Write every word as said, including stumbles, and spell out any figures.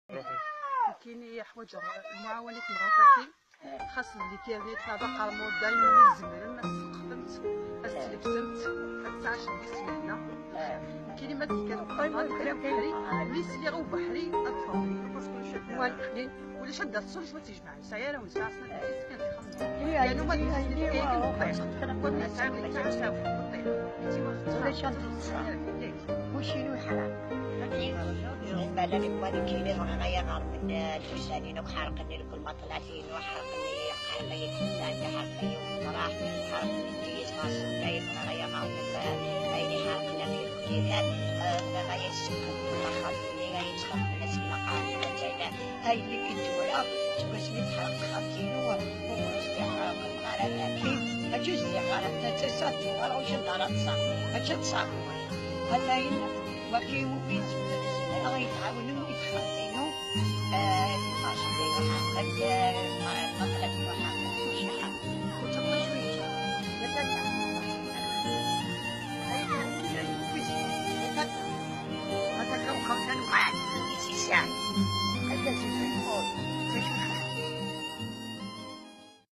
كاين يحوج المعاونات مغاطاتي، خاص اللي كاين يتلاقى قرمو دايما يلزم لنا السقفنت، السلبسنت، التعشر بسم الله. كاين ما تكلم قرمو بحري، ليس لي غو بحري، الفضل. ولا شد الصلش وتجمع سيارة ونساعة سنة كان يخمم. لأنه ما تكلم كاين ولا شد الصلش. وشنو حرام؟ بالنسبة للإخوان كاين غير من الفرسانين وحرقني لكل ما طلعتين وحرقني، حرقني الفرسان، حرقني وطرح، حرقني الجيش، ما صدقت غير من عيني حرقنا في الكتاب، غير السكر، غير السكر، الناس ما قالوا. هاي اللي كنت ولا تقسمي تحرق خمسين وتحرق الغرض. أجوز يا غرض تتسد ولا وش الغرض صح؟ أجد صح. هلا هنا وكي ممكن غيتعاونوا يتخانقوا. آه، ما شاء الله، حقك، آه، ما، ما طلبت